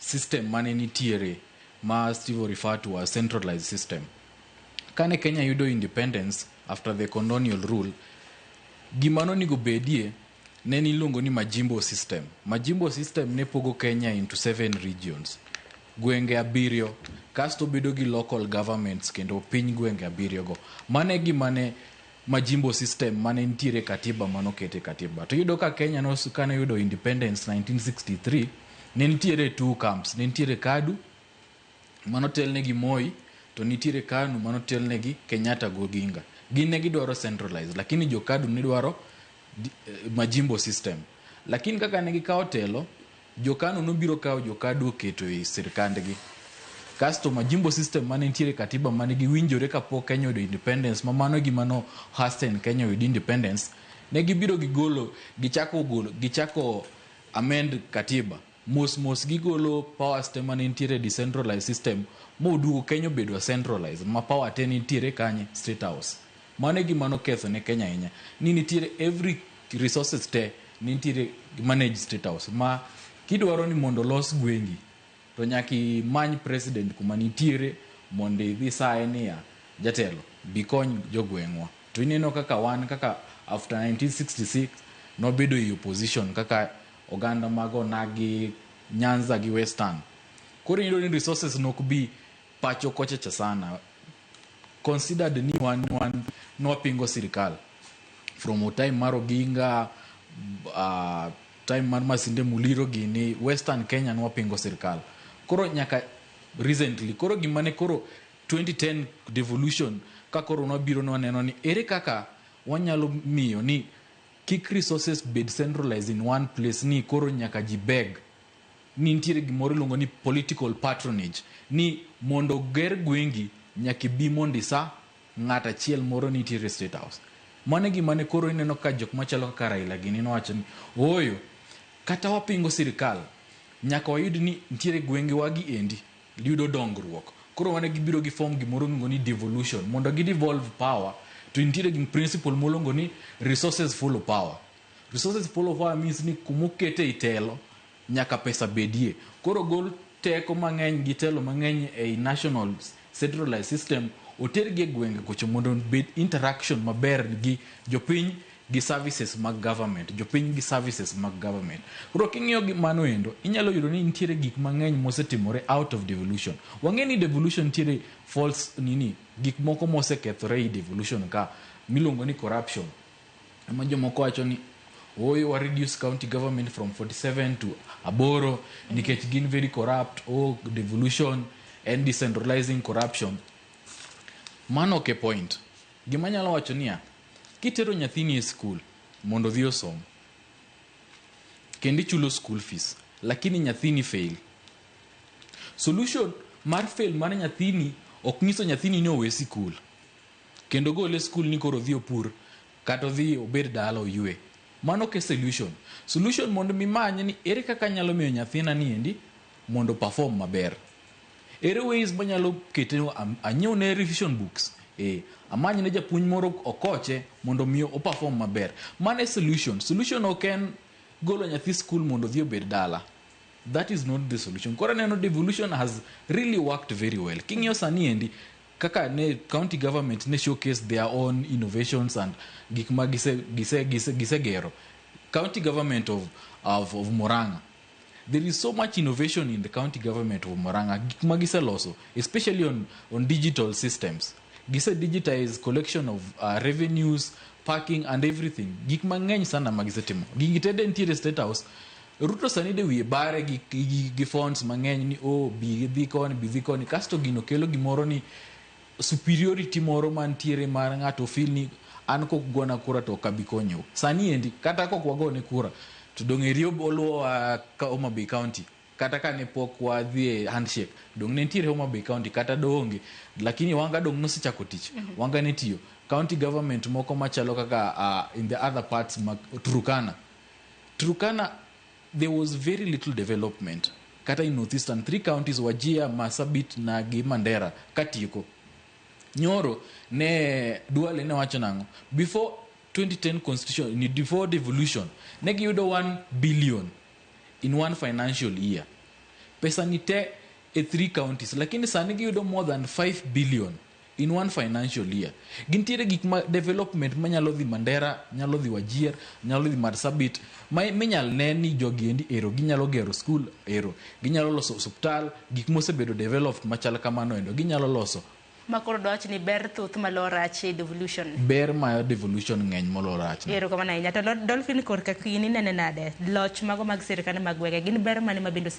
system mane nitiere ma Steve refer to as centralized system. Kane Kenya yudo independence after the colonial rule, gima nonego bedie ne niluongo ni Majimbo system. Majimbo system ne pogo Kenya into seven regions, gwenge abiriyo, kasto bedo gi local governments kendo piny gwenge abiriyo go. Mano e gima ne Majimbo system mane nitiere e katiba manokete katiba. To iyudo ka Kenya kane oyudo independence 1963, ne nitiere two camps. Ne nitiere KADU manotelne gi Moi, to nitiere KANU manotelne gi Kenyatta gi Oginga. Gin ne gidwaro centralized, lakini jo KADU ne dwaro Majimbo system. Lakini kaka ne gikawo telo, jo KANU nobiro kawo jo KADU oketo e sirkandgi. Kasto Majimbo system mane nitiere katiba mane giwinjore kapok Kenya oyudo independence, ma mano e gima no hasten Kenya oyud independence, ne gibiro gigolo, gichako golo, gichako amend katiba. Mos mos gigolo powers te mane nitiere decentralized system moduogo Kenya obedo centralized ma power te nitiere kanye? State House. Mano e gima noketho ne Kenya ahinya. Ni nitiere every resources te nitiere manage State House. Ma kidwaro ni mondo los gwengi to nyaka imany president kuma nitiere mondo idhi saye niya, jatelo bi kony jogweng'wa. To ineno kaka wan kaka after 1966 nobedo e opposition kaka oganda mag onagi Nyanza gi Western. Koro iyudo ni resources nok bi pacho kocha cha sana. Considered ni wan nwapingo sirikal from time mar Oginga, time mar Masinde Muliro gini, Western Kenya nwapingo sirikal. Koro nyaka recently, koro gima ne koro 2010 devolution ka koro nwabiro nwaneno ni ere kaka wanyalo miyo ni kik resources bed centralized in one place, ni koro nyaka ji beg ni nitiere gimoro iluongo ni political patronage, ni mondo ger gwengi nyaka ibi mondo isa ng'at achiel moro nitiere State House. Mano e gima ne koro ineno ka jok machalo kaka Raila gini nowacho ni ooyo, kata wapingo sirikal nyaka wayud ni nitiere gwengewa gi endi yudo dongruok. Koro wane gibiro gi form gimoro miluongo ni devolution mondo gi devolve power, to nitiere gi principle moluongo ni resources follow power. Resources follow power means ni kumokete i telo nyaka pesa bedie. Koro gol teko mang'eny gi telo mang'eny ei national centralized system otergi e gwenge kocho mondo obed interaction maber gi jopiny gi services mag government, jopiny gi services mag government. Koro king'iyo gi mano endo, inyalo yudo ni nitiere gik mang'eny mosetimore out of devolution. Wang'e ni devolution nitiere false nini, gik moko mosekethore ei devolution ka miluongo ni corruption. Ema jomoko wacho ni ooyo, wa reduce county government from 47 to 8 nikech gin very corrupt. Oh, devolution and decentralizing corruption. Mano ok e point. Gima anyalo wacho niya, kitero nyathini e skul mondo odhi osom, kendo ichulo school fees, lakini nyathini fail. Solution mar fail mar nyathini ok nyiso nyathini ni owe sikul kendo gole skul ni koro odhi opur kata odhi obed dala oywe. Mano ok e solution. Solution mondo mimany ni ere kaka anyalo miyo nyathina ni endi mondo perform maber. Ere ways manyalo kete anyiew ne revision books, amany ne japuonj moro okoche mondo mi o perform maber. Mano e solution. Solution ok en golo nyathi skul mondo odhi obed dala. That is not the solution. Koro aneno devolution has really worked very well. King'iyo sani endi kaka ne county government ne showcase their own innovations and gik ma gisegero. County government of Murang'a, there is so much innovation in the county government of Murang'a, gik ma giseloso, especially on digital systems. Gise digitize collection of revenues, parking and everything. Gik mang'eny sana ma gisetimo. Gigi te de nitiere State House. Ruto sani de wiye bare gi funds mang'eny ni oh, bi dhi koni, bi dhi koni, kasto gino kelo gimoro ni superiority moro mantiere mar ng'ato feel ni an kok gona kura to ok abi konyou. Sani endi kata kok wagone kura to dong' eri oluwowa ka Homa Bay County, kata ka ne pok wadhi e handshake dong' ne nitiere Homa Bay County kata doonge, lakini Wanga dong' nosechako tich. Wanga ne tiyo county government moko machalo kaka in the other parts mag Turkana. Turkana there was very little development, kata in northeastern three counties, Wajir, Marsabit na gi Mandera. Katieko, nyoro ne Duale ne wacho nang'o before 2010 constitution ni before devolution ne giyudo 1 billion in one financial year. Pesa ni te e 3 counties, lakini sani giyudo more than 5 billion in one financial year. Gintiere gik ma development manyalo dhi Mandera, nyalo dhi Wajir, nyalo dhi Marsabit, ma minyal ne ni jogi endi ero ginyalo gero skul ero, ginyalo loso osuptal, gik mosebedo developed machal kamano endo ginyalo loso. Ma koro dwach ni ber thoth malo rach e devolution. Ber ma devolution ng'eny molo rach. Erokamano ahinya. To Dolphin korka in inene nade? Loch mago mag sirkande mag gwenge gin ber mane ma bende